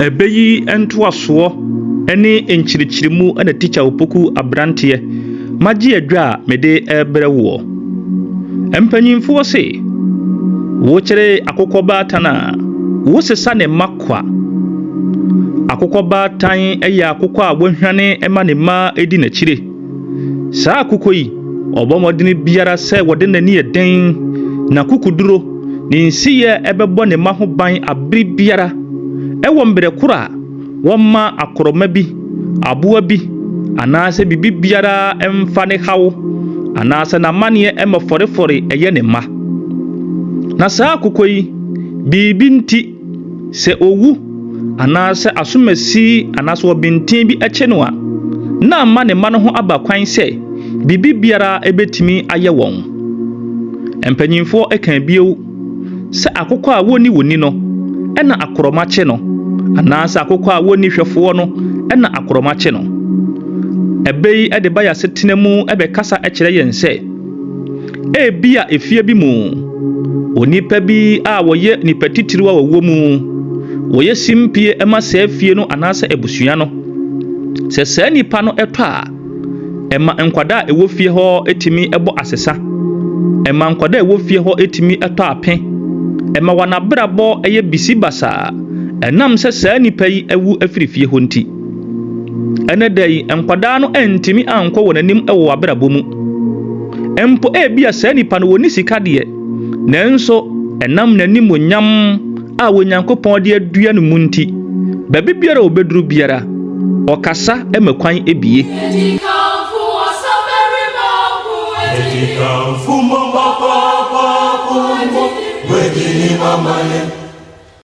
Ɛbɛ yi ntoasoɔ ne nkyerɛkyerɛmu na Tikya Opoku aberanteɛ magye adwa a mede rebrɛ woɔ. Mpanyimfoɔ se, wokyere akokɔ baatan a, wosesa ne mma kwa. Akokɔ baatan yɛ akokɔ a wahwane ma ne mma di n'akyire. Saa akokɔ yi, ɔbɔ mmɔden biara sɛ wɔde n'ani yɛ den, n'akokoduro, ne nsiyɛ bɛbɔ ne mma ho ban abere biara wɔ mmerɛ koro a wɔmma akorɔma bi, aboa bi, anaasɛ biribi biara mfa ne haw anaasɛ n'amanneɛ mmɛfɔrefɔre ɛyɛ ne mma. Na saa akokɔ yi, biribi nti, Sɛ owu anaasɛ asomasi anaasɛ ɔbenten bi kye no a, na ama ne mma no ho aba kwan sɛ biribi biara betumi ayɛ wɔn. Mpanyimfoɔ ka bio sɛ akokɔ a wonni wɔn ni no na akorɔma kye no, anaasɛ akokɔ a wonni hwɛfoɔ no na akorɔma kye no. Ɛbɛ yi de ba yɛn asetena mu bɛkasa kyerɛ yɛn sɛ, Ebia efie bi mu, onipa bi a wɔyɛ nipa titiriw a wɔwɔ mu, wɔyɛ simpie ma saa fie no anaasɛ abusua no. Sɛ saa nipa no tɔ a, ɛma nkwadaa a ɛwɔ fie hɔ tumi bɔ asesa. Ɛma nkwadaa a ɛwɔ fie hɔ tumi tɔ ape. Ɛma wɔn abrabɔ yɛ bisibasaa ɛnam sɛ saa nipa yi awu afiri fie hɔ nti. Ɛnnɛ da yi, nkwadaa no antumi ankɔ wɔn anim wɔ wɔn abrabɔ mu. Mpo ebia saa nipa no wɔnni sika deɛ, nanso ɛnam n'animuonyam a Onyankopɔn de adua no mu nti, baabi biara a ɔbɛduru biara, ɔkasa ma kwan bue.